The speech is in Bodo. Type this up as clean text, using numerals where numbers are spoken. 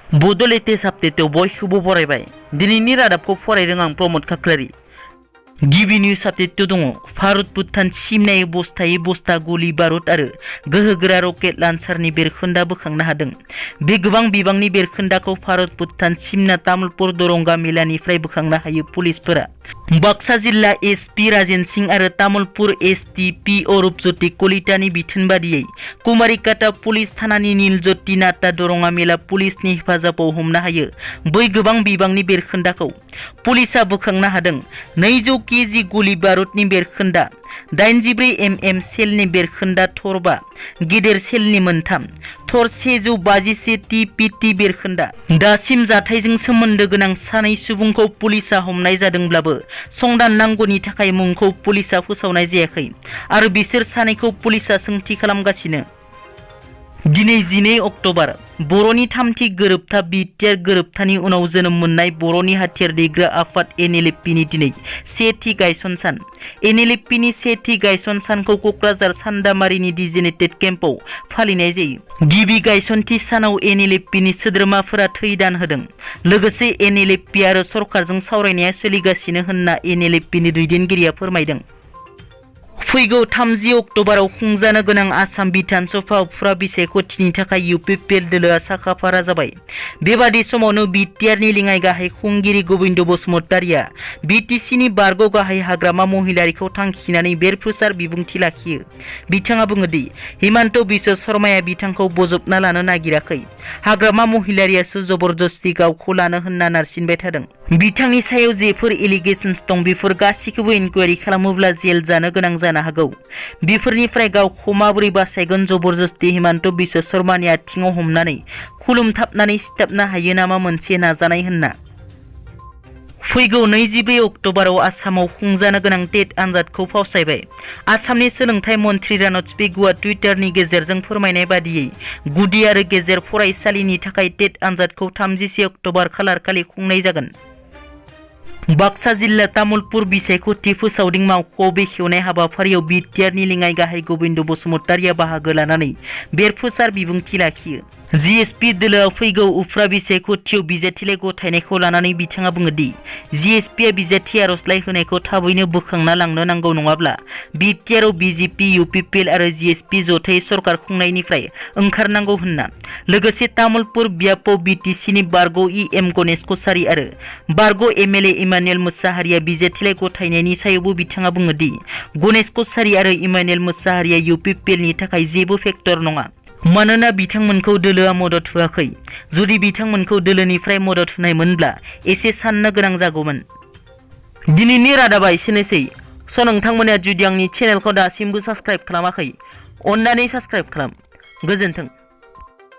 बड' लेटेस्ट आपडेटआव बयखौबो बरायबाय। दिनैनि रादाबखौ फरायदों आं प्रमद खाख्लारि। गिबि निउज आपडेट दङ। भारत भुटान सिमनायै बस्ता गुलि बारुद आरो गोहोगोरा रकेट लान्सारनि बेरखोन्दा बोखांनो हादों। बे गोबां बिबांनि बेरखोन्दाखौ भारत भुटान सिमना तामुलपुर दरंगा मेलानिफ्राय बोखांनो हायो पुलिसफोरा। बाक्सा जिल्ला एसपि राजेन सिंह आरो तामुलपुर एसडिपिअ रुपज्योति कलितानि बिथोन बादियै कुमारिकाटा पुलिस थानानि नीलज्योति नाटा दरंगा मेला पुलिसनि हेफाजाबाव हमनो हायो बै गोबां बिबांनि बेरखोन्दाखौ। पुलिसा बोखांनो हादों 200 केजि गुलि बारुदनि बेरखोन्दा, 84 mm सेलनि बेरखोन्दा थरबा, गेदेर सेलनि मोनथाम, थर 151 TPT बेरखोन्दा। दासिम जाथायजों सोमोन्दो गोनां सानै सुबुंखौ पुलिसा हमनाय जादोंब्लाबो संदान नांगौनि थाखाय मुंखौ पुलिसा फोसावनाय जायाखै आरो बिसोर सानैखौ पुलिसा सोंथि खालामगासिनो। दिनै 12 अक्ट'बर बर'नि थामथि गोरोबथा बिटिआर गोरोबथानि उनाव जोनोम मोननाय बर'नि हाथियार दैग्रा आफाद एनएलएफपिनि दिनै सेथि गायसन सान। एनएलएफपिनि सेथि गायसन सानखौ क'क्राझार सान्दामारिनि डिजिनेटेड केम्पआव फालिनाय जायो। गिबि गायसनथि सानाव एनएलएफपिनि सोद्रोमाफोरा थै दान होदों। लोगोसे एनएलएफपि आरो सरकारजों सावरायनाया सोलिगासिनो होनना एनएलएफपिनि दैदेनगिरिया फोरमायदों। फैगौ 30 अक्ट'बराव खुंजानो गोनां आसाम बिधान सभा उफ्रा बिसायख'थिनि थाखाय इउपिपिएल दोलोआ साखाफारा जाबाय। बेबादि समावनो बिटिआरनि लेङाइ गाहाय खुंगिरि गबिन्द बसुमतारिया बिटिसिनि बारग' गाहाय हाग्रामा महिलारिखौ थांखिनानै बेरफुसार बिबुंथि लाखियो। बिथाङा बुङो दि हिमन्त बिश्व शर्माया बिथांखौ बजबना लानो नागिराखै, हाग्रामा महिलारियासो जबरदस्ति गावखौ लानो होनना नारसिनबाय थादों। बिथांनि सायाव जेफोर एलिगेशन्स दं बेफोर गासिखौबो इनकुवारि खालामोब्ला जेल जानो गोनां जानो हागौ। बेफोरनिफ्राय गावखौ माबोरै बासायगोन? जबरदस्ति हिमन्त बिश्व शर्मानि आथिङाव हमनानै खुलुमथाबनानै सिथाबनो हायो नामा मोनसे नाजानाय होनना। फैगौ 22 अक्ट'बराव आसामाव खुंजानो गोनां टेट आनजादखौ फावसायबाय। आसामनि सोलोंथाइ मन्थ्रि रानथ पेगुआ टुइटारनि गेजेरजों फोरमायनाय बादियै गुदि आरो गेजेर फरायसालिनि थाखाय टेट आनजादखौ 31 अक्ट'बर खालारखालि खुंनाय जागोन। बाक्सा जिल्ला तामुलपुर बिसायख'थि फोसावदिं मावख'आव बेखेवनाय हाबाफारियाव बिटिआरनि लेङाइ गाहाय गबिन्द बसुमतारिया बाहागो लानानै बेरफुसार बिबुंथि लाखियो। जिएसपि दोलोआ फैगौ उफ्रा बिसायख'थियाव बिजाथिलाइ गथायनायखौ लानानै बिथाङा बुङो दि जिएसपिआ बिजाथि आर'जलाइ होनायखौ थाबैनो बोखांना लांनो नांगौ, नङाब्ला बिटिआरआव बिजेपि, इउपिपिएल आरो जिएसपि जथायै सरकार खुंनायनिफ्राय ओंखारनांगौ होनना। लोगोसे तामुलपुर बियापाव बिटिसिनि बारग' इएम गणेश कछारी आरो बारग' एमएलए इमानुएल मोसाहारिया बिजाथिलाइ गथायनायनि सायावबो बिथाङा बुङो दि गणेश कछारी आरो इमानुएल मोसाहारिया इउपिपिएलनि थाखाय जेबो फेक्टर नङा, मानोना बिथांमोनखौ दोलोआ मदद होआखै। जुदि बिथांमोनखौ दोलोनिफ्राय मदद होनायमोनब्ला एसे साननो गोनां जागौमोन। दिनैनि रादाबा एसेनोसै। नोंथांमोना जुदि आंनि चेनेलखौ दासिमबो साबस्क्राइब खालामाखै, अन्नानै साबस्क्राइब खालाम। गोजोन्थों।